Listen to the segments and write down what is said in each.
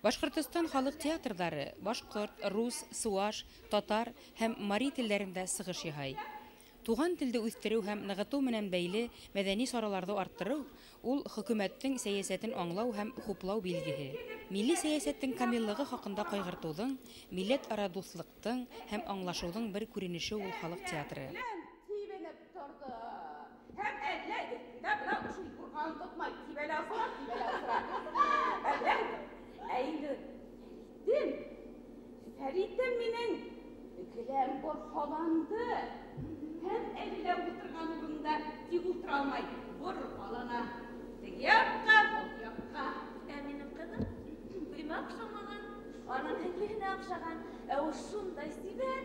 Башҡортостан халыҡ театрҙары башҡорт, рус, сыуаш, татар һәм мари телдәрендә сығыш яһай. Туған телде үҫтереү һәм нығытыу менән бәйле мәҙәни сараларҙы арттырыу ул хөкүмәттең сәйәсәтен аңлау һәм хуплау билгеһе. Милли сәйәсәттең камиллығы хаҡында ҡайғыртыуҙың, милләт-ара дуҫлыҡтың һәм аңлашыуҙың бер күренеше ул халыҡ театры. Ә инде Фәритем, Фәритем минең гелән борһаланды. Һәм әле лә ултырған урынында тик ултыра алмай, борһалана. Теге яҡҡа, был яҡҡа. Ә минең ҡыҙым үҙемә оҡшамаған, аның һеңлеһенә оҡшаған. Ә ул шундай сибәр,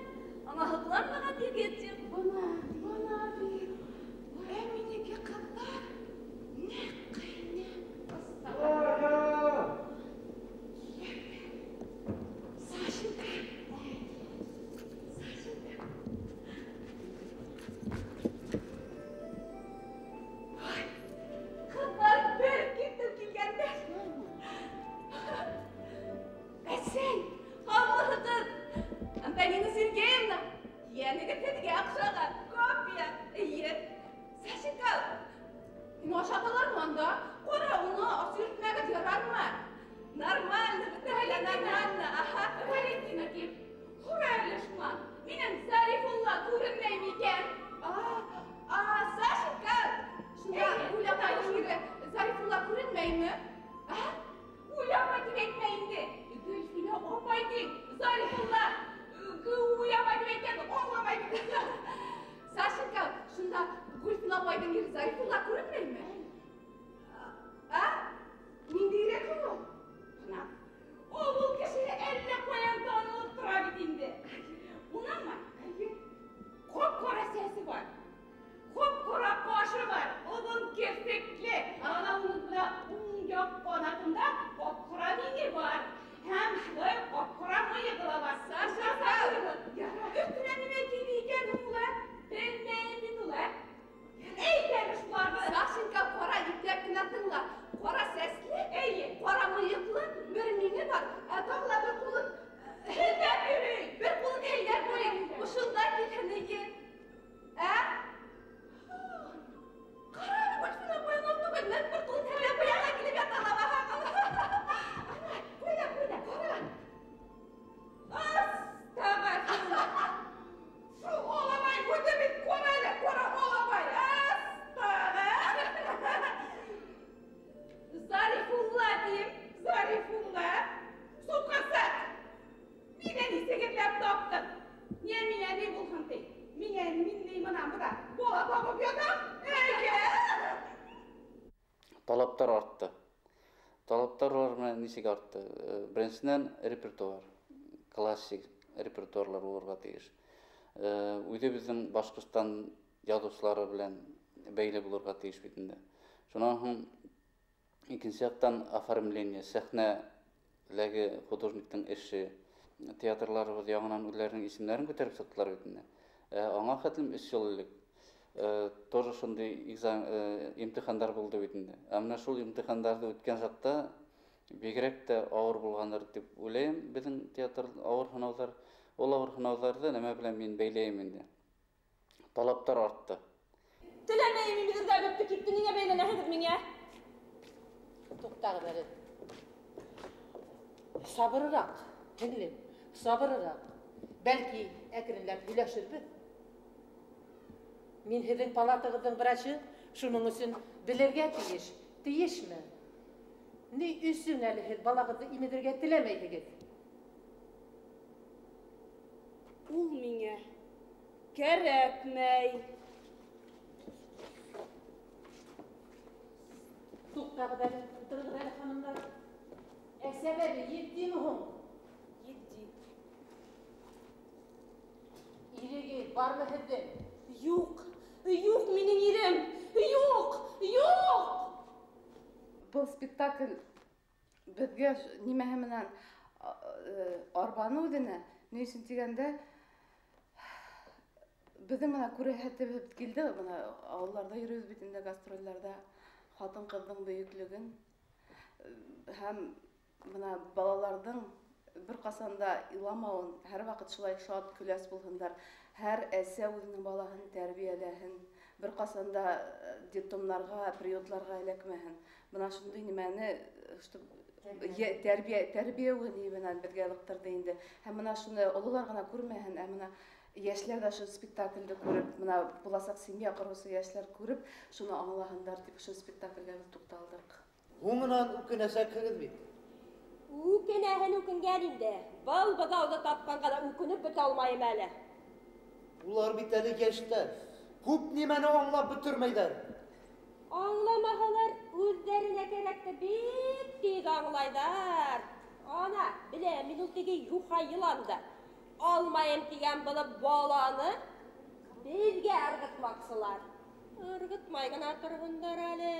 аңа һоҡланмаған егет юҡ. Бына, бына бит. Ә минеке ҡыҙҙар нәҡ ҡәйнәм ҡыҙҙары. Сашенька! Сашенька! Ай, ҡыҙҙар бер китеп килгәндәр. Әсәй, һаумыһығыҙ? Антонина Сергеевна, йәнегеҙ һеҙгә оҡшаған. Копия. Эйе. Сашенька, һине ашаталармы анда? Ҡара, уны ас йөрөтмәгеҙ, ярармы? Нормально, бөтәһе лә нормально. Аһа, Валентина тип. Һора әле шунан. Минең Зарифулла күренмәй микән? А, Сашенька, шунда Гуля апайҙың ире Зарифулла күренмәйме? А, Гуля апай тип әйтмә инде. Гөлфинә апай ти, Зарифулла. Гуля апай тип әйткән, аңламай бит. Сашенька, шунда Гөлфинә апайҙың ире Зарифулла күренмәйме? А? Ниндәйерәк һуң ул? Бына. Ул кеше әллә ҡаян танылып тора бит инде. Уныңмы? Ҡап-ҡара сәсе бар. Ҡап-ҡара ҡашы бар. Оҙон керфекле. Ана уның бына уң яҡ ҡанатында ҡап-ҡара миңе бар. Һәм шулай уҡ ҡап-ҡара мыйығы ла бар. Саша, өҫтөнә нимә кейҙе икән һуң ул, ә? Белмәйем бит ул, ә? Әйт әле шуларҙы. Сашенька, ҡара, ипләп кенә тыңла. Ҡара сәсле, эйе, ҡара мыйыҡлы бер миңе бар. Ә тағы ла бер ҡулын һелтәп йөрөй. Бер ҡулын һелтәп йөрөй. Ошонда килһен, эйе. Ә? Ҡара әле, Гөлфинә апай, анау түгел, нәҡ бер ҡулын һелтәп быяға килеп ята ла баһа. Ана, ҡуйҙа, ҡуйҙа, ҡара. Астағфирулла. Шул аламай үҙе бит, ҡара әле, ҡара аламай. Астағфирулла. Зарифулла тием, Зарифулла. Суҡасаҡ. Мине нисек эҙләп таптың? Ни миңә ни булһын ти? Миңә мин ни бына бына бала табып ятам. Әйе. Талаптар артты. Талаптар улар менән нисек артты? Беренсенән репертуар, классик репертуарлар булырға тейеш. Үҙебеҙҙең Башҡортостан яҙыусылары белән бәйле булырға тейеш бит инде. Шунан һуң икенсе яҡтан оформление, сәхнәләге художниктың эше, театрларыбыҙ яңынан үҙҙәренең исемдәрен күтәреп сыҡтылар бит инде. Аңа хәтлем 3 йыл элек тоже шундай имтихандар булды бит инде. Ә менә шул имтихандарҙы үткән саҡта бигерәк тә ауыр булғандыр тип уйлайым. Беҙҙең театр ауыр һынауҙар, ул ауыр һынауҙарҙы нәмә белән мин бәйләйем инде. Талаптар артты. Теләмәйем имеҙергә, бөттө китте, ниңә бәйләнәһегеҙ миңә? Туҡтағыҙ әле. Сабырыраҡ, һеңлем, сабырыраҡ. Бәлки әкренләп һөйләшербеҙ. Мин һеҙҙең палатағыҙҙың врачы, шуның өсөн белергә тейеш, тейешме? Ни өсөн әле һеҙ балағыҙҙы имеҙергә теләмәйһегеҙ? Ул миңә кәрәкмәй. Туҡтағыҙ әле, ултырығыҙ әле, ханымдар. Ә сәбәбе етдиме һуң? Етди. Ирегеҙ бармы һеҙҙең? Юҡ, юҡ минең ирем, юҡ, юҡ! Был спектакль беҙгә нимәһе менән, арбаны үҙенә, ни өсөн тигәндә, беҙҙең бына күрһәтебеҙ килде, бына ауылларҙа йөрөйбөҙ бит инде, гастролдәрҙә ҡатын-ҡыҙҙың бөйөклөгөн һәм Бына балаларҙың бер ҡасан да иламауын, һәр ваҡыт шулай шат, көләс булһындар. Һәр әсә үҙенең балаһын тәрбиәләһен, бер ҡасан да детдомнарға, приютларға эләкмәһен. Бына шундай нимәне, чтоб тәрбиә менән беҙгә ылыҡтырҙы инде. Һәм бына шуны ололар ғына күрмәһен, ә бына йәшләр ҙә шул спектаклде күреп, бына буласаҡ семья ҡороусы йәшләр күреп, шуны аңлаһындар тип шул спектаклгә беҙ туҡталдыҡ. Һуңынан үкенәсәкһегеҙ бит. Үкенәһен үкенгән инде. Был быҙауҙы тапҡанға ла үкенеп бөтә алмайым әле. Улар бит әле йәштәр. Күп нимәне аңлап бөтөрмәйҙәр. Аңламаһалар, үҙҙәренә кәрәкте бик тиҙ аңлайҙар. Ана, беләм мин ул теге юха йыланды. Алмайым тигән булып баланы беҙгә ырғытмаҡсылар. Ырғытмай ғына торһондар әле.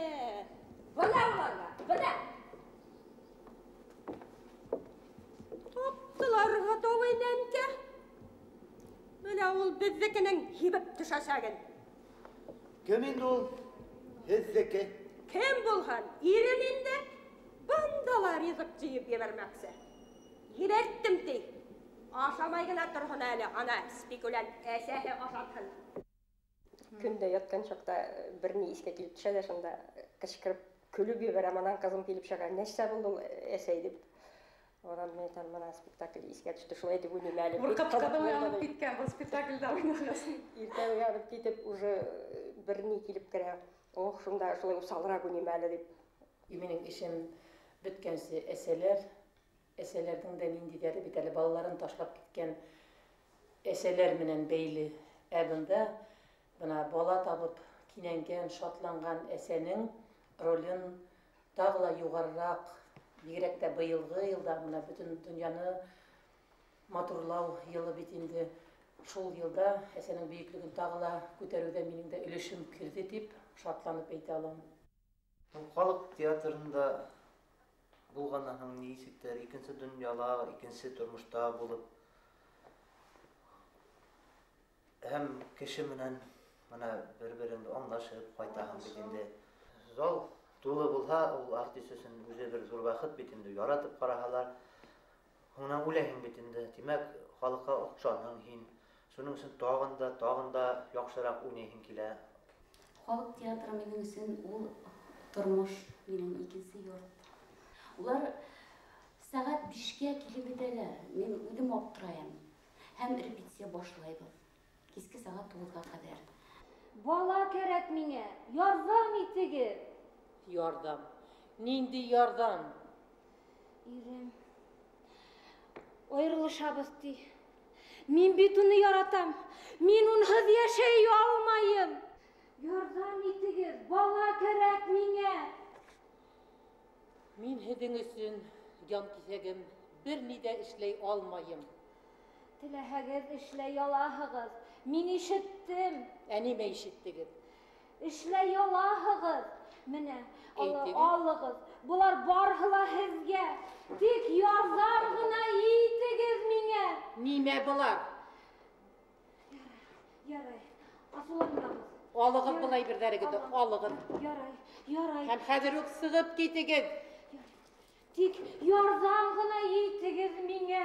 Бына уларға, бына. Таптылар готовый нәнкә. Бына ул беҙҙекенең һибеп төшәсәген. Кем инде ул? Һеҙҙеке. Кем булһын? Ирем инде. Бында ла ризыҡ йыйып ебәрмәксе. Ебәрттем ти. Ашамай ғына торһон әле, ана спекулянт әсәһе ашатһын. Көндә ятҡан саҡта бер ни иҫкә килеп төшә лә, шунда ҡысҡырып көлөп ебәрәм, анан ҡыҙым килеп сыға, нәрсә булды ул әсәй дип. Унан мин әйтәм, бына спектакль иҫкә төштө, шулай тип уйлайым әле. Ҡурҡып ҡыҙым уянып киткән был спектаклдә уйнағас. Иртә уянып китеп, уже бер ни килеп керә. Ох, шунда шулай усалыраҡ уйнайым әле дип. Минең эшем бөткәнсе әсәләр, әсәләрҙең дә ниндәйҙәре бит әле балаларын ташлап киткән әсәләр менән бәйле. Ә бында бына бала табып кинәнгән, шатланған әсәнең ролен тағы ла юғарыраҡ, бигерәк тә быйылғы йылда бына бөтөн донъяны матурлау йылы бит инде. Шул йылда әсәнең бөйөклөгөн тағы ла күтәреүҙә минең дә өлөшөм керҙе тип шатланып әйтә алам. Халыҡ театрында булғандан һуң нисектер икенсе донъяла, икенсе тормошта булып, һәм кеше менән бына бер-береңде аңлашып ҡайтаһың бит инде. Зал тулы булһа, ул артист өсөн үҙе бер ҙур бәхет бит инде. Яратып ҡараһалар, һуңынан үләһең бит инде. Тимәк, халыҡҡа оҡшаның һин. Шуның өсөн тағын да, тағын да яҡшыраҡ уйнайһың килә. Халыҡ театры минең өсөн ул тормош, минең икенсе йорт. Улар сәғәт 5-кә килеп етәләр. Мин үҙем аптырайым. Һәм репетиция башлайбыҙ. Киске сәғәт 9-ға ҡәҙәр. Бала кәрәк миңә. Ярҙам итегеҙ. Ярҙам. Ниндәй ярҙам? Ирем. Айырылышабыҙ ти. Мин бит уны яратам. Мин унһыҙ йәшәй алмайым. Ярҙам итегеҙ. Бала кәрәк миңә. Мин һеҙҙең өсөн, ян киҫәгем, бер ни ҙә эшләй алмайым. Теләһәгеҙ эшләй алаһығыҙ. Мин ишеттем. Ә нимә ишеттегеҙ? Эшләй алаһығыҙ. Менә, алығыҙ. Былар барыһы ла һеҙгә. Тик ярҙам ғына итегеҙ миңә. Нимә былар? Ярай, асыуланмағыҙ. Алығыҙ был әйберҙәрегеҙҙе, алығыҙ. Ярай, ярай. Һәм хәҙер үк сығып китегеҙ. Тик ярҙам ғына итегеҙ миңә.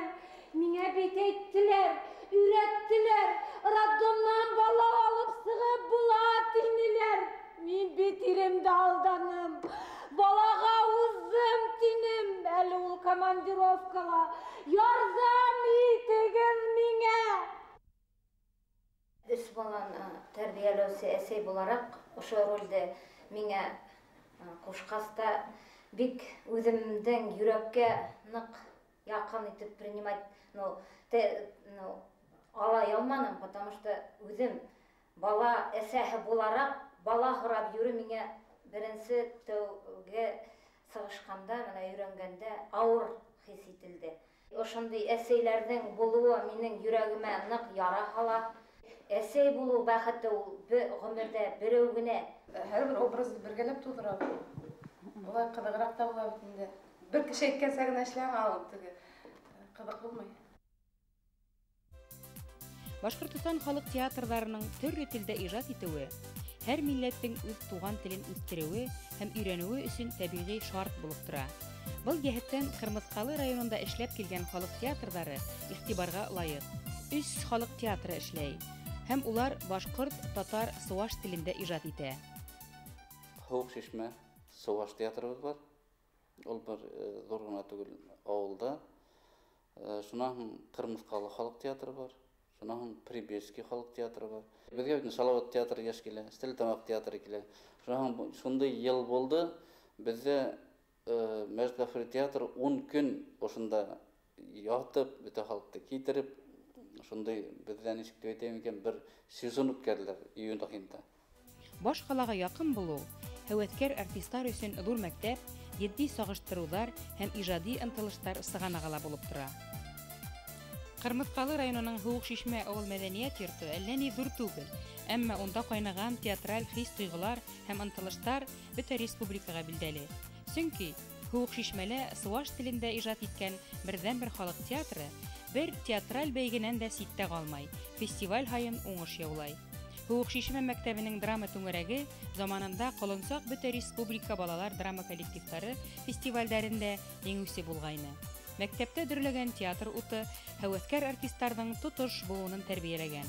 Миңә бит әйттеләр, өйрәттеләр. Роддомнан бала алып сығып була тинеләр. Мин бит иремде алданым. Балаға уҙҙым тинем. Әле ул командировкала. Ярҙам итегеҙ миңә. Өс баланы тәрбиәләүсе әсәй булараҡ ошо ролде миңә ҡушҡас та бик үҙемдең йөрәккә ныҡ яҡын итеп принимать, ну, ала алманым, потому что үҙем бала әсәһе булараҡ бала һорап йөрөү миңә беренсе тәүге сығышҡанда, менә өйрәнгәндә ауыр хис ителде. Ошондай әсәйләрҙең булыуы минең йөрәгемә ныҡ яра һала. Әсәй булыу бәхете ул ғүмерҙә берәү генә. Һәр бер образды бергәләп тыуҙырабыҙ. Улай ҡыҙығыраҡ та була бит инде. Бер кеше әйткәнсә генә эшләмә ул теге ҡыҙыҡ булмай. Башҡортостан халыҡ театрҙарының төрлө телдә ижад итеүе һәр милләттең үҙ туған телен үҫтереүе һәм өйрәнеүе өсөн тәбиғи шарт булып тора. Был йәһәттән Ҡырмыҫҡалы районында эшләп килгән халыҡ театрҙары иғтибарға лайыҡ. Өс халыҡ театры эшләй һәм улар башҡорт, татар, сыуаш телендә ижад итә. Һыуыҡ Шишмә сыуаш театрыбыҙ бар. Ул бер ҙур ғына түгел ауылда. Шунан һуң Ҡырмыҫҡалы халыҡ театры бар. Шунан һуң Прибельский халыҡ театры бар. Беҙгә бит Салауат театры йыш килә, Стәрлетамаҡ театры килә. Шунан һуң шундай йыл булды, беҙҙә Мәжит Ғафури театры 10 көн ошонда ятып, бөтә халыҡты китереп, шундай беҙҙә нисек тип әйтәйем икән, бер сезон үткәрҙеләр июнь ахырында. Баш ҡалаға яҡын булыу һәүәҫкәр артистар өсөн ҙур мәктәп, етди сағыштырыуҙар һәм ижади ынтылыштар сығанағы ла булып тора. Ҡырмыҫҡалы районының Һыуыҡ Шишмә ауыл мәҙәниәт йорто әллә ни ҙур түгел, әммә унда ҡайнаған театраль хис-тойғолар һәм ынтылыштар бөтә республикаға билдәле. Сөнки Һыуыҡ Шишмәлә сыуаш телендә ижад иткән берҙән-бер халыҡ театры бер театраль бәйгенән дә ситтә ҡалмай, фестиваль һайын уңыш яулай. Һыуыҡ Шишмә мәктәбенең драма түңәрәге заманында Ҡолонсаҡ бөтә республика балалар драма коллективтары фестивалдәрендә еңеүсе булғайны. Мәктәптә дөрләгән театр уты һәүәҫкәр артистарҙың тотош быуынын тәрбиәләгән.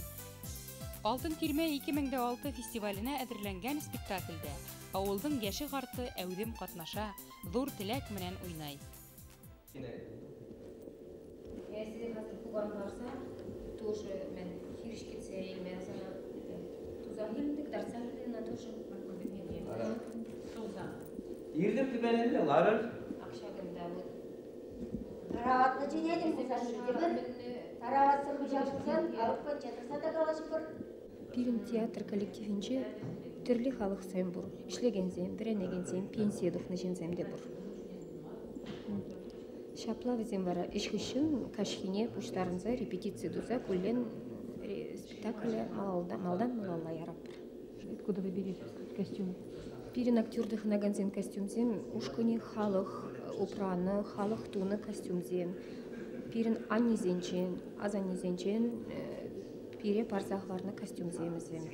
Алтын тирмә 2006 фестиваленә әҙерләнгән спектаклдә ауылдың йәше ҡарты әүҙем ҡатнаша, ҙур теләк менән уйнай. Тараватны жинедим, тараватсын бушашылсан, алып четырса да калашыпыр. Пирин театр коллективинче түрлі халық сайын бұр. Ишлегензем, віренегензем, пенсия духны жинзем де бұр. Шапла візем вара ишхышын кашхине пуштарынза репетиция дуза куллен спектакль малдан малалла ярапыр. Откуда вы берете костюмы? Пирин актердых наганзен костюмзем ушкани халық упраны, халық туны костюмзем. Пирин аннизенчен, азаннизенчен пире парзахларны костюмземізем.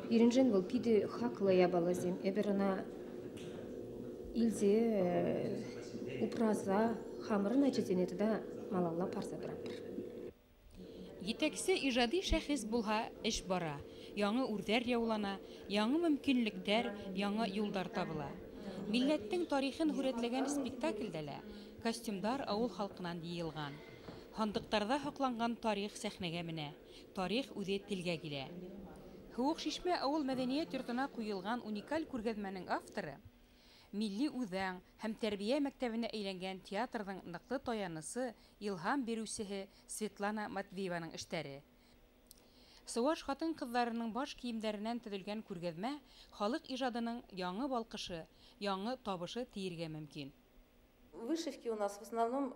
Пиринжен был пиде хаклы ябалазем. Эберына илзе упраза хамырын ачетенеті да малалла парза бирапыр. Етәксе ижади шәхес булһа, эш бара. Яңы үрҙәр яулана, яңы мөмкинлектәр, яңы юлдар табыла. Милләттең тарихын һүрәтләгән спектаклдә лә костюмдар ауыл халҡынан йыйылған. Һандыҡтарҙа һаҡланған тарих сәхнәгә менә, тарих үҙе телгә килә. Һыуыҡ Шишмә ауыл мәҙәниәт йортона ҡуйылған уникаль күргәҙмәнең авторы милли үҙаң һәм тәрбиә мәктәбенә әйләнгән театрҙың ныҡлы таянысы, илһам биреүсеһе Светлана Матвееваның эштәре. Сыуаш ҡатын-ҡыҙҙарының баш кейемдәренән төҙөлгән күргәҙмә халыҡ ижадының яңы балҡышы, яңы табышы тиергә мөмкин. Вышивки у нас в основном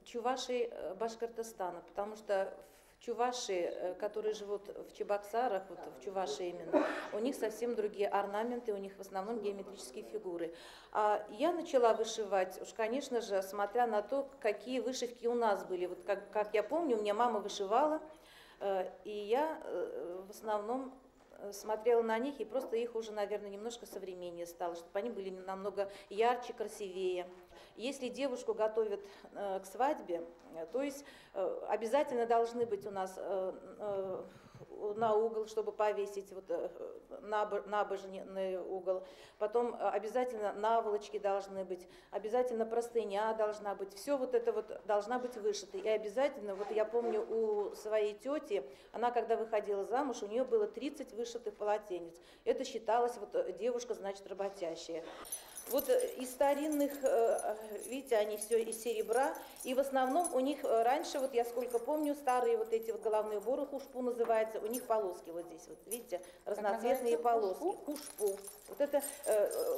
чуваши Башкортостана, потому что чуваши, которые живут в Чебоксарах, вот в Чувашии именно, у них совсем другие орнаменты, у них в основном геометрические фигуры. А я начала вышивать, уж, конечно же, смотря на то, какие вышивки у нас были. Вот как я помню, у меня мама вышивала, и я в основном смотрела на них и просто их уже, наверное, немножко современнее стало, чтобы они были намного ярче, красивее. Если девушку готовят к свадьбе, то есть обязательно должны быть у нас на угол, чтобы повесить вот, набожный угол. Потом обязательно наволочки должны быть, обязательно простыня должна быть. Все вот это вот должна быть вышито. И обязательно, вот я помню у своей тети, она когда выходила замуж, у нее было 30 вышитых полотенец. Это считалось, вот девушка, значит, работящая. Вот из старинных, видите, они все из серебра, и в основном у них раньше, вот я сколько помню, старые вот эти вот головные уборы, хушпу называется, у них полоски вот здесь, вот видите, разноцветные полоски. Хушпу. Вот это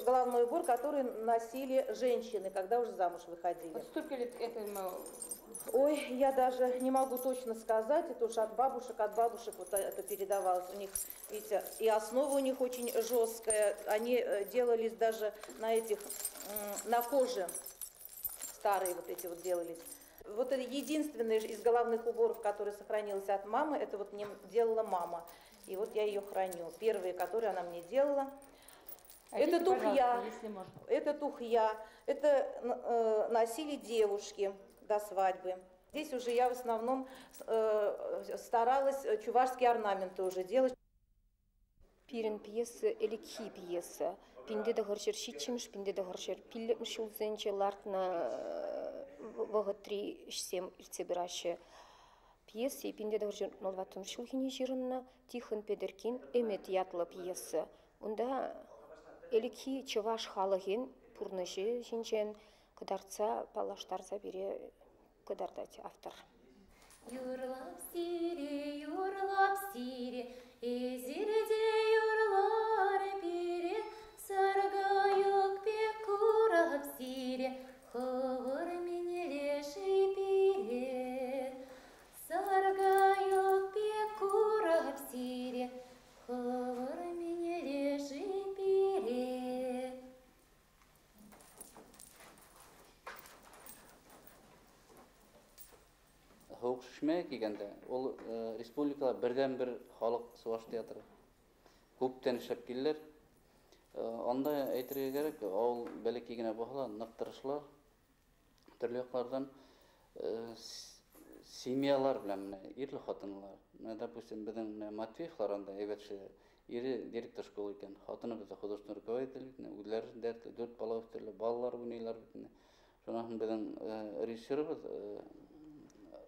головной убор, который носили женщины, когда уже замуж выходили. Вот столько лет этому... Ой, я даже не могу точно сказать, это уж от бабушек вот это передавалось. У них, видите, и основа у них очень жесткая, они делались даже на этих, на коже, старые вот эти вот делались. Вот это единственный из головных уборов, который сохранился от мамы, это вот мне делала мама. И вот я ее храню. Первые, которые она мне делала. Оденьте, Это тухья, если можно. Это тухья, это носили девушки до свадьбы. Здесь уже я в основном старалась чувашские орнаменты уже делать. Пирен пьеса, элекхи пьеса. Пинде де горшер шитчимш, пинде де горшер пиллепмш улзенче лартна вғытри шсем ирцебираше. Пьеса пинде де горшер нолватым шулхине жирынна Тихон Педеркин эмет ятлы пьеса. Унда элекхи чуваш халыгин пурныжы жинчен кыдарца палаштарза бире кыдардать автор. Юрлап сире, юрлап сире, эзирде юрлар бире, саргайык пек курап сире, хывыр минелеши бире. Саргайык пек курап сире, хывыр минелеши бире. Һыуыҡ шишмәгә килгәндә, ул республикала берҙән-бер халыҡ сыуаш театры. Күптән эшләп киләләр. Анда әйтергә кәрәк, ауыл бәләкәй генә булһа ла, ныҡ тырышалар. Төрлө яҡларҙан семьялар белән менә ирле-ҡатынлар. Менә, допустим, беҙҙең менә Матвеевлар анда әйбәт эшләй. Ире директор школы икән, хатыны беҙҙә художественный руководитель бит инде, үҙләре дәртле, 4 бала үҫтерелә, балалар уйнайлар бит инде. Шунан һуң беҙҙең режиссерыбыҙ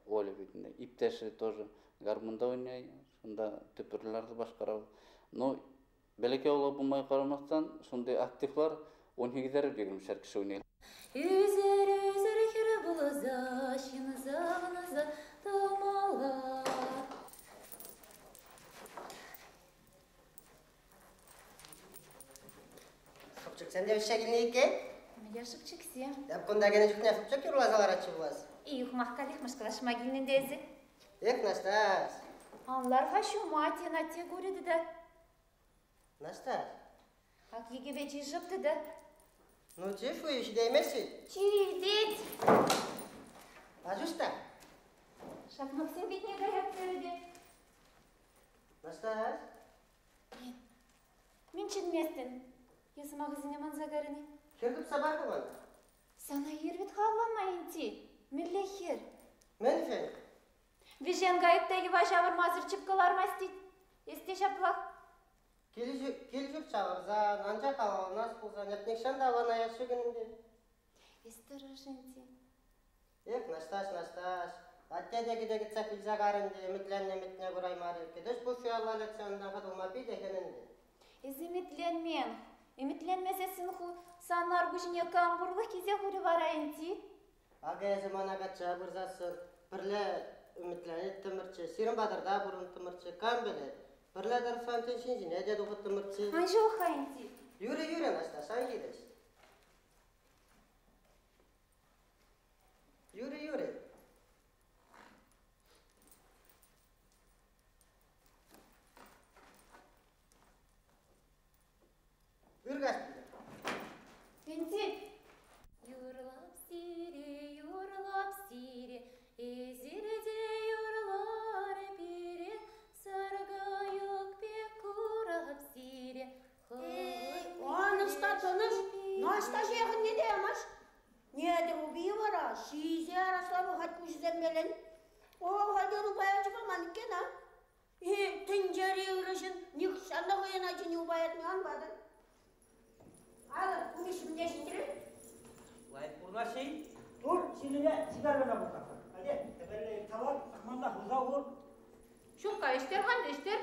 Оля бит инде, иптәше тоже гармунда уйнай, шунда төпөрләрҙе башҡара. Но бәләкәй ауыл булмай ҡарамаҫтан, шундай активлар 18-әр 20-шәр кеше уйнай. Үзер, үзер хер булза, шинза, томала. Шыпчык, сен де бишә килне икән? Я шыпчык сем. Япкында генә жүкне шыпчык юрлазалар ачы булас. И юхмахка лихмашкала шмагиннен дези. Эх, Настас. Анларга шума тена те гуриды да. Настас. Ак егебе жыпты да. Ну, чифу иши деймеси. Чидет. Ажуста. Шакмак сен битне гаяп берди. Настас. Мин чынместен. Ясы магазине манзагарыни. Кирдип сабар булган. Сана ербит хавламайынти. Миллехер. Мен фен. Вижен гайыпта ева жавыр мазыр чыпкалар мастит. Есте жаплах. Келжүк чавырзан, анча калалнас пулзан, этнекшан да алана яшы күнүндө. Эстережинти. Эх, Настас, Настас. Аттедеги деги цак илзагарынды, эмитленне митне кураймары. Кедеш бу фиалла лекциондан катылма би дехенинди. Эзимитленмен. Эмитленмесесин ху санар гүжине камбурлык кизе хури варайынти. Ага эзи мана кача бырзасын, бирле үмүтленип тымырчы, сирин бадырда бурун тымырчы, кам билет. Бирле дарфантын шинжине де духу тымырчы. Анжелхайнти. Юре, юре, Настас, ангидеш. Юре, юре. Үргәс. Инти. Юрлап сире, юрлап сире, эзирде юрлар бире, саргайык пек курап сире. Аныста тыныш, наста жегін не деймаш? Недір убии вара, шизе араслабы хат күшіземелін. О, халдер убая чыпаман икен, а? И, тінжері үрішін, нихшанда қойына жіне убаятны анбадын. Алыр, умишім не житірі? Лайт бурнаши. Тур, синене сигарына букар. Hadi, tepelle tavar, akmanda huza vur. Шука, иштер хан, иштер.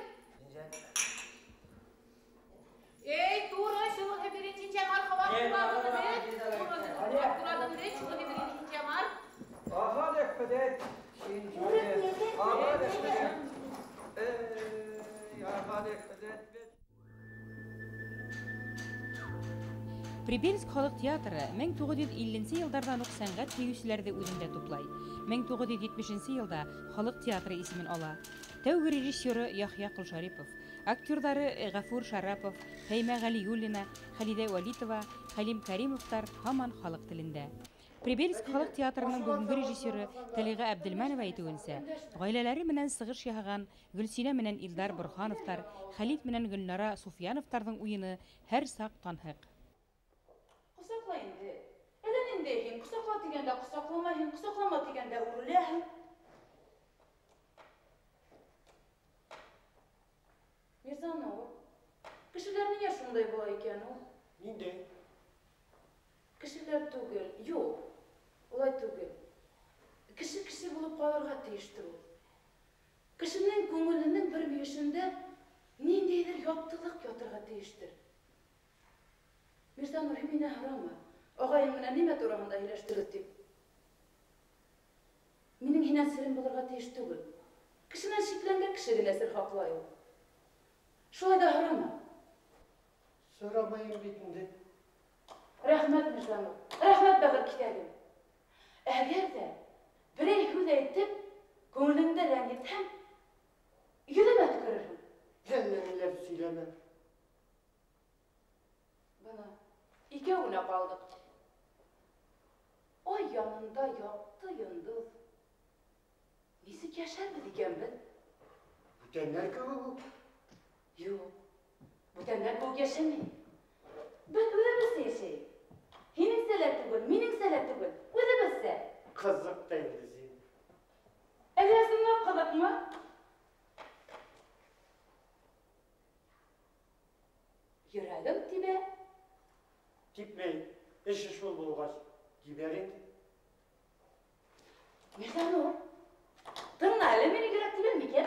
Эй, тура, шуны хеберин чинчамар, хавар турадын де. Турадын де, шуны хеберин чинчамар. Aha dekpedet. Aha dekpedet. Ey, aha dekpedet. Прибельск халыҡ театры 1950 йылдарҙан уҡ сәнғәт һөйөүселәрҙе үҙендә туплай. 1970 йылда халыҡ театры исемен ала. Тәүге режиссеры Яхъя Ҡолшарипов, актерҙары Ғәфүр Шарапов, Фәймә Ғәлиуллина, Хәлиҙә Вәлитова, Хәлим Кәримовтар һаман халыҡ телендә. Прибельск халыҡ театрының бөгөнгө режиссеры Тәлиғә Әбделмәнова әйтеүенсә, ғаиләләре менән сығыш яһаған Гөлсинә менән Илдар Борхановтар, Хәлит менән Гөлнара Суфияновтарҙың уйыны һәр саҡ танһыҡ. Ҡосаҡла инде. Әллә ниндәй һин, ҡосаҡла тигәндә ҡосаҡламайһың, ҡосаҡлама тигәндә үреләһең. Мирзанур, кешеләр ниңә шундай була икән ул? Ниндәй? Кешеләр түгел, юҡ. Улай түгел. Кеше кеше булып ҡалырға тейештер ул. Кешенең күңеленең бер мөйөшөндә ниндәйҙер яҡтылыҡ ятырға тейештер. Мирзанур, һин минән һорама, ағайың менән нимә тураһында һөйләштегеҙ тип. Минең һинән серем булырға тейеш түгел. Кешенән шикләнгән кеше генә сер һаҡлай ул. Шулай ҙа һорама. Сорамайым бит инде. Рәхмәт, Мирзанур. Рәхмәт, бәғер киҫәгем. Әгәр ҙә берәй һүҙ әйтеп, күңелеңде рәнйетһәм, йөҙөмә төкөрөрһөң. Әллә ниләр һөйләмә. Бына икәү генә ҡалдыҡ. Ай янында яҡты йондоҙ. Нисек йәшәрбеҙ икән беҙ? Бүтәндәр кеүек үк. Юҡ, бүтәндәр кеүек йәшәмәй. Беҙ үҙебеҙсә йәшәйек. Һинеңсә лә түгел, минеңсә лә түгел, үҙебеҙсә. Ҡыҙыҡ та инде һин. Әллә ысынлап ҡыҙыҡмы? Йөрәгем тибә. Типмәй, эше шул булғас, тибәр инде. Мирзанур, тыңла әле, минең йөрәк тибәме икән?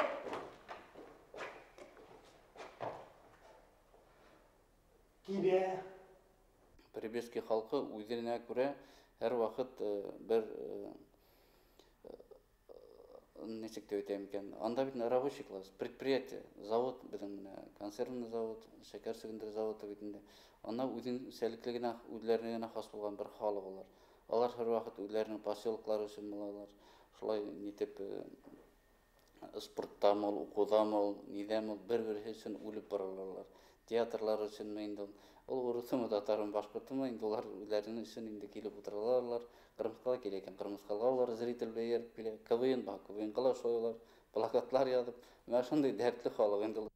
Тибә. Прибельский халҡы үҙенә күрә һәр ваҡыт бер нисек тип әйтәйем икән, анда бит рабочий класс, предприятие, завод беҙҙең менә консервный завод, шәкәр сөгөндөрө заводы бит инде. Анда үҙенсәлекле генә, үҙләренә генә хас булған бер халыҡ улар. Алар һәр ваҡыт үҙләренең поселоклары өсөн булалар. Шулай нитеп спорттамы ул, уҡыуҙамы ул, ниҙәме ул, бер-береһе өсөн үлеп баралар. Театрлар өсөнмө инде ул, ул урыҫымы, татарымы, башҡортомы инде улар үҙләренең өсөн инде килеп ултыралар улар. Ҡырмыҫҡала килә икән, ҡырмыҫҡалға улар зритель белән эйәреп килә. КВН бар, КВН-ға ла шулай улар плакатлар яҙып, менә шундай дәртле халыҡ инде ул.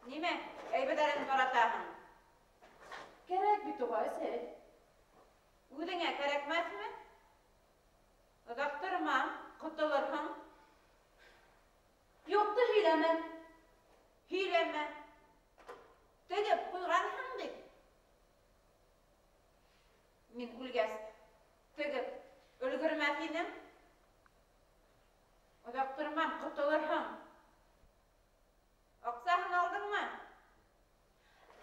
Нимә, әйберҙәрен таратаһың? Кәрәк бит уға, әсәй. Үҙеңә кәрәкмәҫме? Оҙаҡ тормам, ҡотолорһоң. Юҡты һөйләмә. Һөйләмә. Тегеп ҡуйғанһың бит. Мин үлгәс, тегеп өлгөрмәҫ инем. Оҙаҡ тормам, ҡотолорһоң. Аҡсаһын алдыңмы?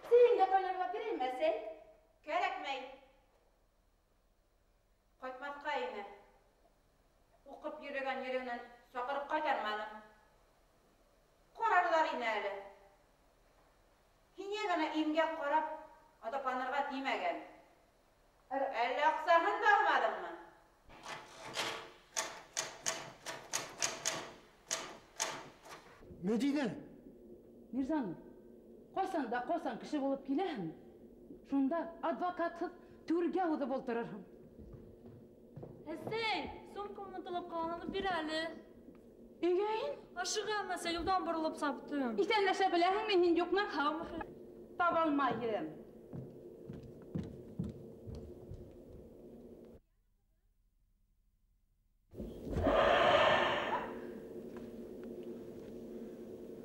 Сәйеңде ҡайнарлап бирәйемме, әсәй? Кәрәкмәй. Ҡайтмаҫҡа ине. Уҡып йөрөгән ереңдән саҡырып ҡайтарманым. Ҡарарҙар ине әле. Һиңә генә имгәк ҡарап аҙапланырға тимәгән. Әллә аҡсаһын да алмаҙыңмы? Мәдинә! Мирзан, ҡасан да ҡасан кеше булып киләһең, шунда адвокатһыҙ түргә уҙып ултырырһың. Әсәй, сумкамны талап ҡалған, алып бир әле. Өйгә ин. Ашығам, әсәй, юлдан боролоп саптым. Иҫәнләшә беләһеңме, һин юҡмы? Һаумы. Таба алмайым.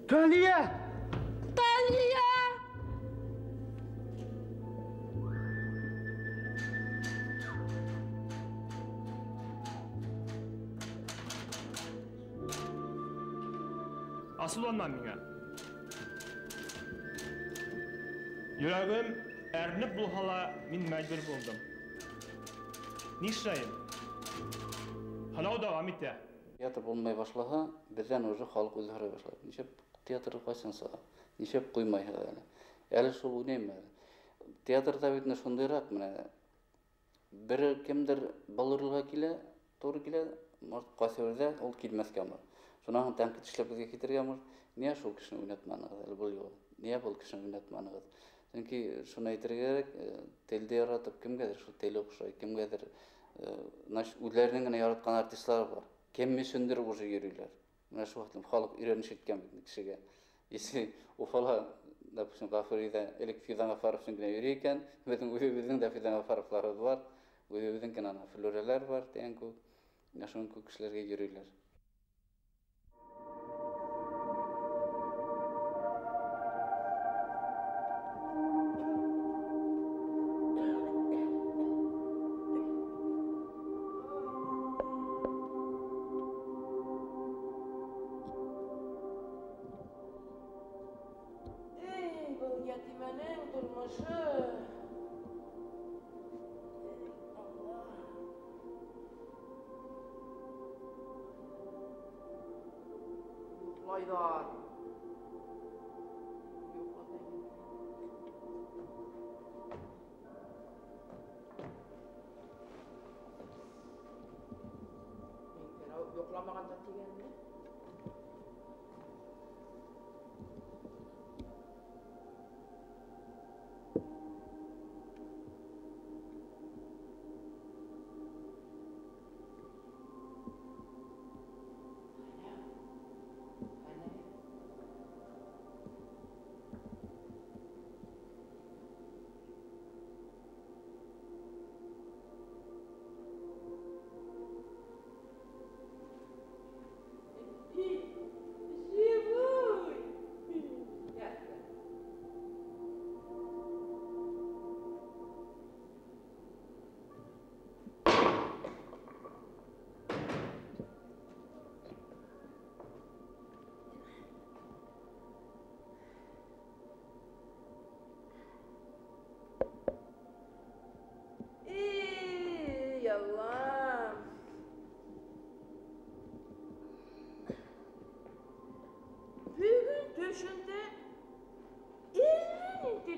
Талия! Талия! Асыуланма миңә. Йөрәгем әрнеп булһа ла, мин мәжбүр булдым. Нишләйем? Һынау дауам итә. Театр булмай башлаһа, беҙҙән уже халыҡ үҙе һорай башлай. Нишләп театр ҡасан сыға? Нишләп ҡуймайһығыҙ әле? Әле шул уйнаймы әле? Театрҙа бит менә шундайыраҡ, менә бер кемдер был ролгә килә, тура килә, может, ҡайһы берҙә ул килмәҫкә может. Шунан һуң тәнҡит эшләп беҙгә китергә может. Ниңә шул кешене уйнатманығыҙ әле был юлы? Ниңә был кешене уйнатманығыҙ? Сөнки шуны әйтергә кәрәк, телде яратып кемгәдер шул тел оҡшай, кемгәдер үҙләренең генә яраткан артистлар бар. Кем өсөндөр уже йөрөйләр. Менә шул ваҡыт халыҡ өйрәнеш иткән бит кешегә. Если Уфала, допустим, Ғафуриҙа элек Фиҙан Ғафаров өсөн генә йөрөй икән, беҙҙең үҙебеҙҙең дә Фиҙан Ғафаровларыбыҙ бар, үҙебеҙҙең генә ана Флүрәләр бар тигән кеүек. Менә шуның кеүек кешеләргә йөрөйләр.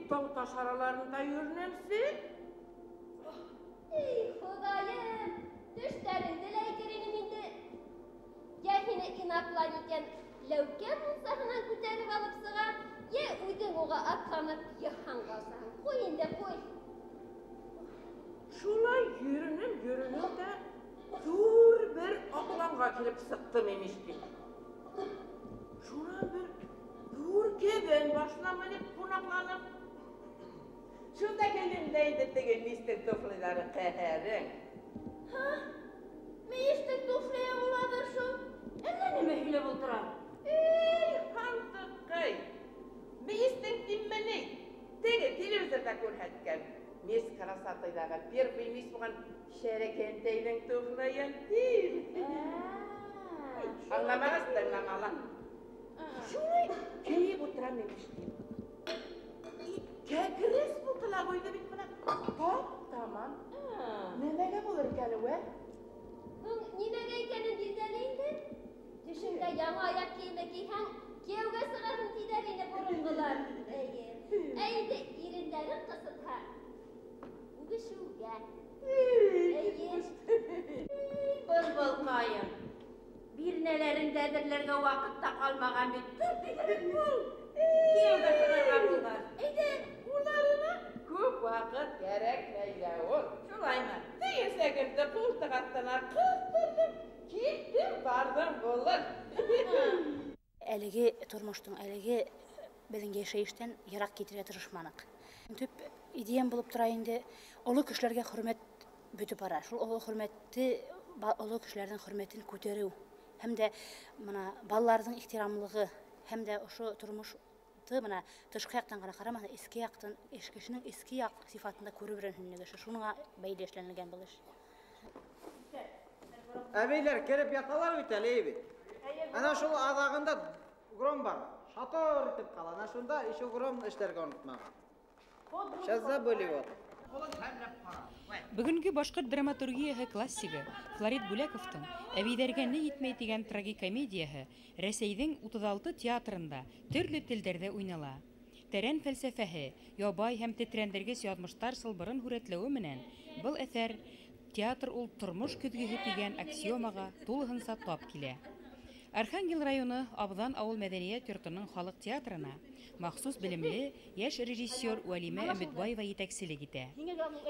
Тау-таш араларында йөрөнәмсең? Эй, Хоҙайым, төштәреңде лә әйтер инем инде. Йә һине инопланетян ләүкә мунсаһынан күтәреп алып сыға, йә үҙең уға атланып йыһанға осаһың. Ҡуй инде, ҡуй. Шулай йөрөнөм-йөрөнөм дә ҙур бер аҡланға килеп сыҡтым имеш ти. Шунан бер ҙур кебен башына менеп ҡунаҡланым. Шунда килдем дә инде теге мистер туфлилары ҡәһәрең. Һа? Мистер туфлийы буладыр шул. Әллә нимә һөйләп ултыра? Эй, һандыҡай! Мистер тимме ни? Теге телевизорҙа күрһәткән. Мисс Красотыйҙағы первый мисс булған Шәрәкәнтәйҙең туфлийын тим. Аңламағас, тыңлама ла. Шулай кейеп ултырам имеш тим. Кәкрес булды ла ҡуйҙы бит бына. Тап-тамам. Нимәгә булыр икән ул, ә? Һуң нимәгә икәнен билдәле инде. Төшөңдә яңы аяҡ кейеме кейһәң, кейәүгә сығарһың тиҙәр ине боронғолар. Эйе. Ә инде ирендәрең ҡысытһа, үбешеүгә. Эйе. Был-былҡайым. Бирнәләреңде әҙерләргә ваҡыт та ҡалмаған бит. Тор тиҙерәк бул. Кейәүгә сығырға булған. Әйҙә. Уларына күп ваҡыт кәрәкмәй ҙә ул. Шулаймы? Тейерсәгемде ҡултыҡ аҫтына ҡыҫтырҙым, киттем, барҙым булыр. Әлеге тормоштоң, әлеге беҙҙең йәшәйештән йыраҡ китергә тырышманыҡ. Төп идеям булып тора инде, оло кешеләргә хөрмәт бөтөп бара. Шул оло хөрмәтте, оло кешеләрҙең хөрмәтен күтәреү һәм дә мына балаларҙың ихтирамлығы һәм дә ошо тормошты мына тышҡы яҡтан ғына ҡарамаһын, эске яҡтан, кешенең эске яҡ сифатында күреп өйрәнһен кеше. Шуңа бәйле эшләнелгән был эш. Әбейләр кереп яталар бит әле, бит. Ана шул аҙағында гром бар. Шатыр итеп ҡала. Ана шунда еще гром эшләргә онотмаған. Сейчас забыли вот. Бөгөнгө башҡорт драматургияһы классигы Флорид Бүләковтың «Әбейҙәргә ни етмәй» тигән трагикомедияһы Рәсәйҙең 36 театрында төрлө телдәрҙә уйнала. Тәрән фәлсәфәһе, ябай һәм тетрәндергес яҙмыштар сылбырын һүрәтләүе менән был әҫәр театр ул тормош көҙгөһө тигән аксиомаға тулыһынса тап килә. Архангел районы Абҙан ауыл мәҙәниәт йортоноң халыҡ театрына махсус белемле йәш режиссер Вәлимә Өмөтбаева етәкселек итә.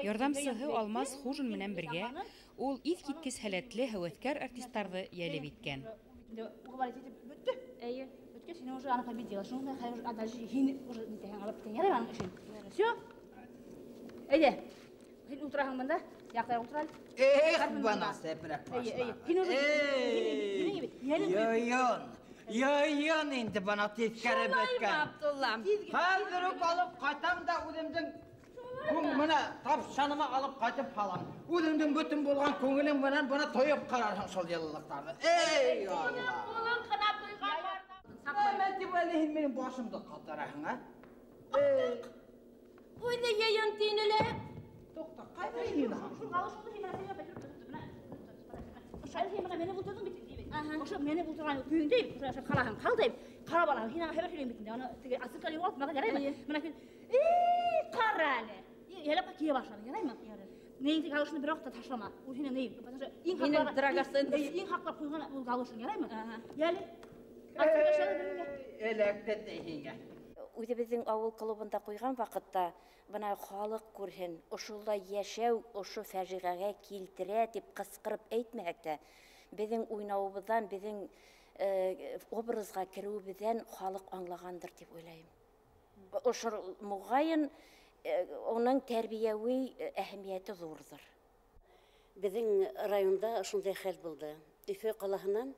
Ярҙамсыһы Алмаз Хужин менән бергә ул иҫ киткес һәләтле һәүәҫкәр артистарҙы йәлеп иткән. Һин ултыраһың бында, яҡтар ултыра әле. Эх, бына сәпрәк башланы. Йыйын, йыйын инде бына тиҫкәре бөткән. Абдуллам. Хәҙер үк алып ҡайтам да үҙемдең бына тапшаныма алып ҡайтып һалам. Үҙеңдең бөтөн булған күңелең менән бына тойоп ҡарарһың шул йыллылыҡтарҙы. Эй, Алла! Ҡулың ҡына туйған бар. Нәмә тип әле һин минең башымды ҡатыраһың, ә? Үҙе йыйын тине лә. Тоҡта, ҡайҙа йыйын? Шул галошыңды һин мына сәйгә бәтер бына. Шайын һин мына мине булдырҙың бит инде. Ошо мине булдырған көйөндә ошо ҡалаһың, ҡал тип ҡарап алаһың. Һин аңа хәбәр һөйләйем бит инде. Аны теге оценка юғалтмаған яраймы? Мына һин эй, ҡара әле. Ялапҡа кейә башланың, яраймы? Нейеңде галошыңды бер ваҡытта ташлама. Ул һинең ней? Иң драгоценный. Иң һаҡлап ҡуйған ул галошың, яраймы? Яле. Оценка эшләне белмә. Эләкте һиңә. Үҙебеҙҙең ауыл клубында ҡуйған ваҡытта бына халыҡ күрһен, ошолай йәшәү ошо фажиғәгә килтерә тип ҡысҡырып әйтмәһәк тә, беҙҙең уйнауыбыҙҙан, беҙҙең образға кереүебеҙҙән халыҡ аңлағандыр тип уйлайым. Ошо моғайын уның тәрбиәүи әһәмиәте ҙурҙыр. Беҙҙең районда ошондай хәл булды. Өфө ҡалаһынан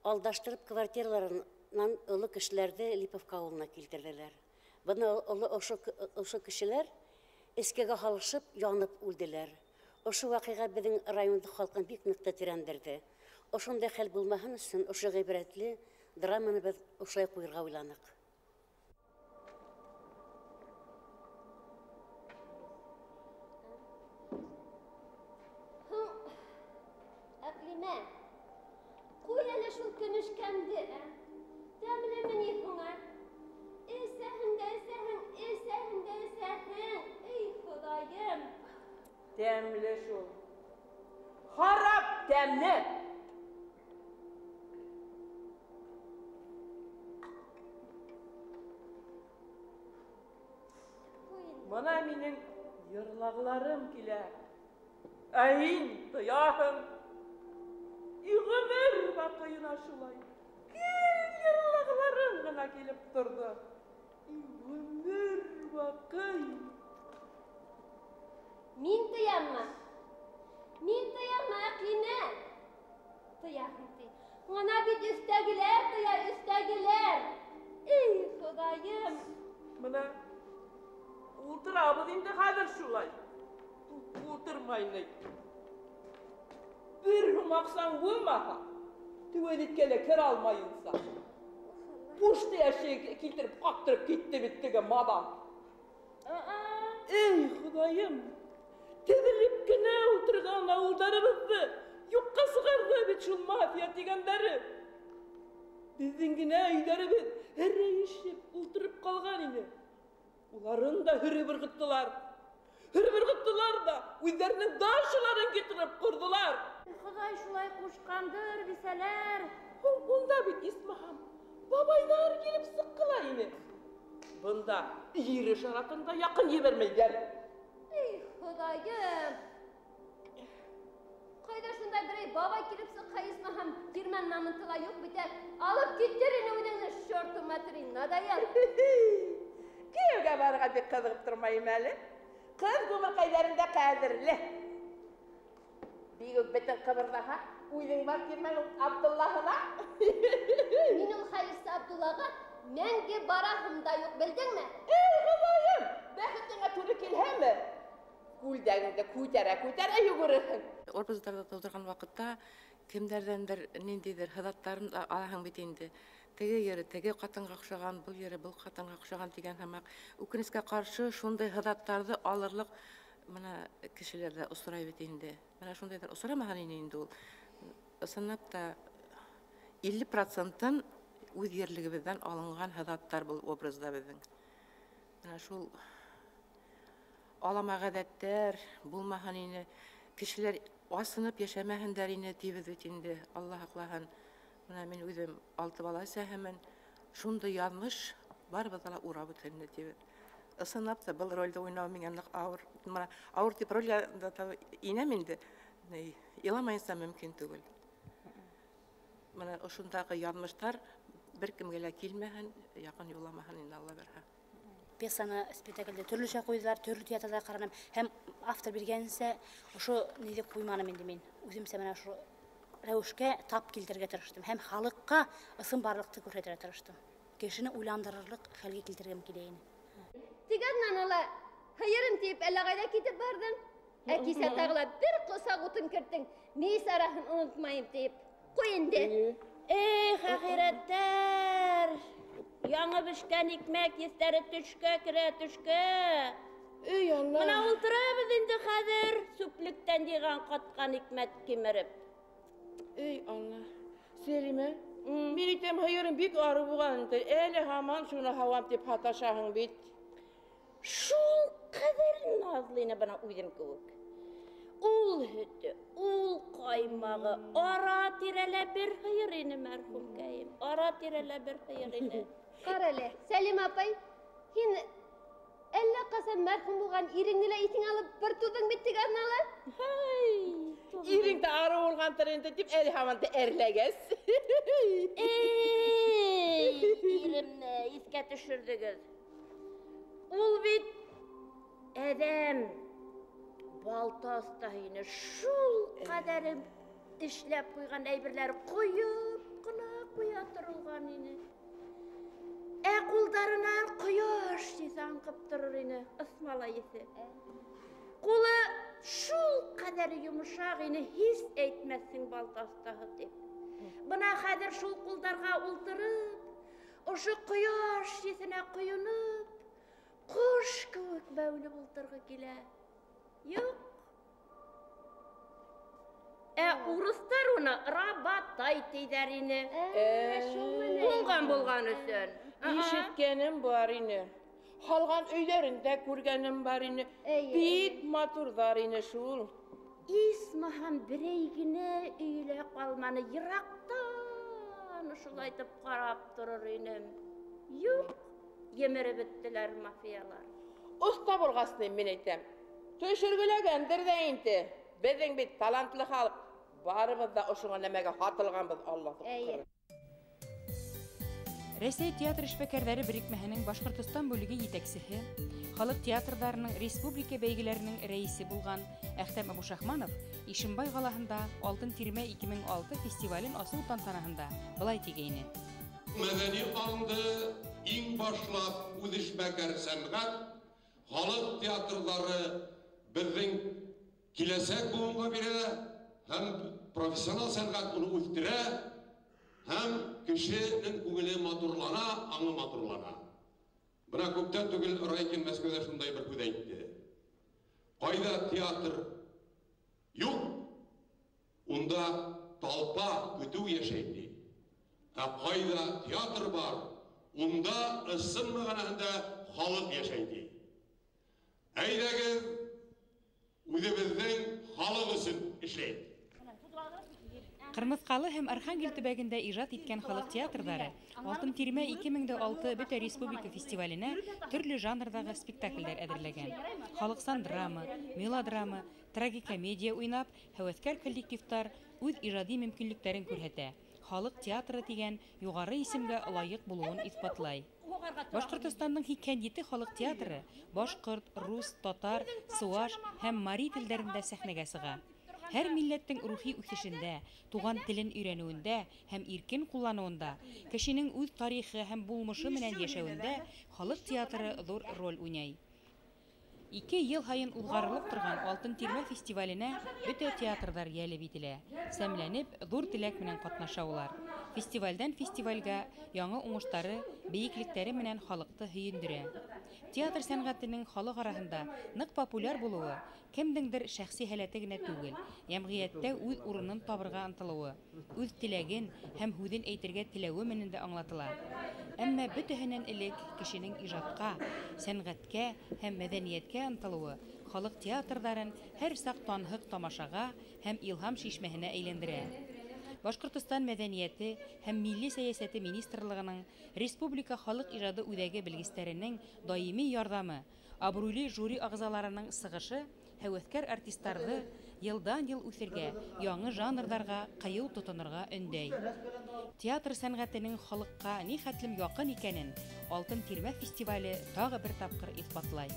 алдаштырып квартираларынан оло кешеләрҙе Липовка ауылына килтерҙеләр. Быны ошо кешеләр эскәгә һалышып янып үлделәр. Ошо ваҡиға беҙҙең районды халҡын бик ныҡ тетрәндерҙе. Ошондай хәл булмаһын өсөн ошо ғибрәтле драманы беҙ ошолай ҡуйырға уйланыҡ. Һуң, Әҡлимә, ҡуй әле шул көмөшкәмде, ә? Тәмлеме ни һуң, ә? Эсәһең дә эсәһең, эсәһең дә эсәһең. Эй, Хоҙайым! Тәмле шул. Харап тәмле! Бына минең йырлағыларым килә. Ә һин тояһың. И ғүмер баҡыйына шулай. Гел йырлағыларым ғына килеп торҙо. И ғүмер баҡый. Мин тояммы? Мин тояммы, Әҡлимә? Тояһың ти. Бына бит өҫтәгеләр тоя, өҫтәгеләр. Эй, Хоҙайым! Бына ултырабыҙ инде хәҙер шулай. Ултырмай ни. Бер һум аҡсаң булмаһа, туалеткә лә керә алмайынса. Пушты яшәй килтереп ҡаҡтырып китте бит теге мадан. Эй, Хоҙайым! Теҙелеп кенә ултырған ауылдарыбыҙҙы юҡҡа сығарҙы бит шул мафия тигәндәре. Беҙҙең генә өйҙәребеҙ һерәйешеп ултырып ҡалған ине. Уларын да һөрөп ырғыттылар. Һөрөп ырғыттылар ҙа үҙҙәренең дачаларын килтереп ҡорҙолар. Хоҙай шулай ҡушҡандыр, бисәләр. Һуң унда бит исмаһам бабайҙар килеп сыҡҡыла ине. Бында ер шаратын да яҡын ебәрмәйҙәр. Эй, Хоҙайым! Ҡайҙа шундай берәй бабай килеп сыҡһа, исмаһам, тирмән мамонты ла юҡ бит әле. Алып китер ине үҙеңде, черту матери, надоел. Кейәүгә барырға бик ҡыҙығып тормайым әле. Ҡыҙ ғүмерҡәйҙәрендә ҡәҙерле. Бигүк битең ҡыбырҙаһа, үҙең бар тирмән Абдуллаһына. Мин ул хәйерсе Абдуллаға мәңге бараһым да юҡ, белдеңме? Эй, Хоҙайым, бәхетеңә тура килһәме? Күлдәгеңде күтәрә-күтәрә йүгерерһең. Образдарҙы тыуҙырған ваҡытта кемдәрҙәндер ниндәйҙер һыҙаттарын алаһың бит инде. Теге ере теге ҡатынға оҡшаған, был ере был ҡатынға оҡшаған тигән һымаҡ. Үкенескә ҡаршы шундай һыҙаттарҙы алырлыҡ бына кешеләр ҙә осрай бит инде. Бына шундайҙар осрамаһын ине инде ул. Ысынлап та 50%-ын үҙ ерлегебеҙҙән алынған һыҙаттар был образда беҙҙең. Бына шул алама ғәҙәттәр булмаһын ине. Кешеләр асынып йәшәмәһендәр ине тибеҙ бит инде. Алла һаҡлаһын. Менә мин үҙем 6 бала әсәһемен. Шундай яҙмыш барыбыҙҙы ла урап үтһен тип. Ысынлап та был ролде уйнау миңә ныҡ ауыр. Мына ауыр тип ролгә инәм инде. Иламайынса мөмкин түгел. Мына ошондағы яҙмыштар бер кемгә лә килмәһен, яҡын юламаһын инде, Алла бирһә. Пьесаны спектакльдә төрлөсә ҡуйҙылар, төрлө театрҙа ҡараным. Һәм автор биргәнсә ошо ниҙе ҡуйманым инде мин. Үҙемсә менә ошо рәүешкә тап килтерергә тырыштым. Һәм халыҡҡа ысын барлыҡты күрһәтергә тырыштым. Кешене уйландырырлыҡ хәлгә килтергем килә ине. Тигәннән ала һыйырым тип әллә ҡайҙа китеп барҙың. Ә кисә тағы ла бер ҡосаҡ утын керттең. Мейес араһын онотмайым тип. Ҡуй инде. Эх, әхирәттәр! Яңы бешкән икмәк еҫтәре төшкә керә, төшкә. Эй, Алла! Мына ултырабыҙ инде хәҙер сүплектән йыйған ҡатҡан икмәк кимереп. Эй, Алла! Сәлимә, мин әйтәм, һыйырым бик арыу булған инде. Әле һаман шуны һауам тип һаташаһың бит. Шул ҡәҙәр наҙлы ине бына үҙем кеүек. Ул һөтө, ул ҡаймағы, ара-тирәлә бер һыйыр ине мәрхүмкәйем. Ара-тирәлә бер һыйыр ине. Ҡара әле, Сәлимә апай, һин әллә ҡасан мәрхүм булған иреңде лә иҫеңә алып бер туҙың бит теге аҙнала. Һай, Ирең дә арыу булғандыр инде тип әле һаман да әрләгәс. Эй, иремде иҫкә төшөрҙөгөҙ. Ул бит әҙәм балта оҫтаһы ине. Шул ҡәҙәре эшләп ҡуйған әйберҙәр ҡойоп ҡына ҡуя торолған ине. Ә ҡулдарынан ҡояш еҫе аңҡып торор ине, ыҫмала еҫе. Ҡулы шул ҡәҙәре йомшаҡ ине, һис әйтмәҫһең балта оҫтаһы тип. Бына хәҙер шул ҡулдарға ултырып, ошо ҡояш еҫенә ҡойоноп, ҡош кеүек бәүелеп ултырғы килә. Юҡ. Ә урыҫтар уны рабатай тиҙәр ине. Уңған булған өсөн. Ишеткәнем бар ине. Һалған өйҙәрен дә күргәнем бар ине. Бик матурҙар ине шул. Исмаһам берәй генә өйө лә ҡалманы. Йыраҡтан ошолайтып ҡарап торор инем. Юҡ, емереп бөттөләр мафиялар. Оҫта булғас ни, мин әйтәм. Төшөргөләгәндер ҙә инде. Беҙҙең бит талантлы халыҡ. Барыбыҙ ҙа ошоға нәмәгә һатылғанбыҙ, Алла ҡотҡарыр. Рәсәй театр эшмәкәрҙәре берекмәһенең Башҡортостан бүлеге етәксеһе, халыҡ театрҙарының республика бәйгеләренең рәйесе булған Әхтәм Абушахманов Ишембай ҡалаһында Алтын тирмә 2006 фестивален асыу тантанаһында былай тигәйне. Мәҙәни аңды иң башлап үҙешмәкәр сәнғәт, халыҡ театрҙары беҙҙең киләсәк быуынға бирә һәм профессионал сәнғәт уны үҫтерә. Һәм кешенең күңеле матурлана, аңы матурлана. Бына күптән түгел Райкин Мәскәүҙә шундай бер һүҙ әйтте. Ҡайҙа театр юҡ, унда талпа көтөү йәшәй ти. Ә ҡайҙа театр бар, унда ысын мәғәнәһендә халыҡ йәшәй ти. Әйҙәгеҙ, үҙебеҙҙең халыҡ өсөн эшләйек. Ҡырмыҫҡалы һәм Архангел төбәгендә ижад иткән халыҡ театрҙары Алтын тирмә 2006 бөтә республика фестиваленә төрлө жанрҙағы спектаклдәр әҙерләгән. Халыҡсан драма, мелодрама, трагикомедия уйнап, һәүәҫкәр коллективтар үҙ ижади мөмкинлектәрен күрһәтә. Халыҡ театры тигән юғары исемгә лайыҡ булыуын иҫбатлай. Башҡортостандың 87 халыҡ театры башҡорт, рус, татар, сыуаш һәм мари телдәрендә сәхнәгә сыға. Һәр милләттең рухи үҫешендә, туған телен өйрәнеүендә һәм иркен ҡулланыуында, кешенең үҙ тарихы һәм булмышы менән йәшәүендә халыҡ театры ҙур роль уйнай. 2 йыл һайын уҙғарылып торған Алтын тирмә фестиваленә бөтә театрҙар йәлеп ителә. Сәмләнеп, ҙур теләк менән ҡатнаша улар. Фестивалдән фестивалгә яңы уңыштары, бейеклектәре менән халыҡты һөйөндөрә. Театр сәнғәтенең халыҡ араһында ныҡ популяр булыуы кемдеңдер шәхси һәләте генә түгел, йәмғиәттә үҙ урынын табырға ынтылыуы, үҙ теләген һәм һүҙен әйтергә теләүе менән дә аңлатыла. Әммә бөтәһенән элек кешенең ижадҡа, сәнғәткә һәм мәҙәниәткә ынтылыуы халыҡ театрҙарын һәр саҡ танһыҡ тамашаға һәм илһам шишмәһенә әйләндерә. Башҡортостан мәҙәниәте һәм милли сәйәсәте министрлығының Республика халыҡ ижады үҙәге белгестәренең даими ярҙамы, абруйлы жюри ағзаларының сығышы һәүәҫкәр артистарҙы йылдан-йыл үҫергә, яңы жанрҙарға ҡыйыу тотонорға өндәй. Театр сәнғәтенең халыҡҡа ни хәтлем яҡын икәнен Алтын тирмә фестивале тағы бер тапҡыр иҫбатлай.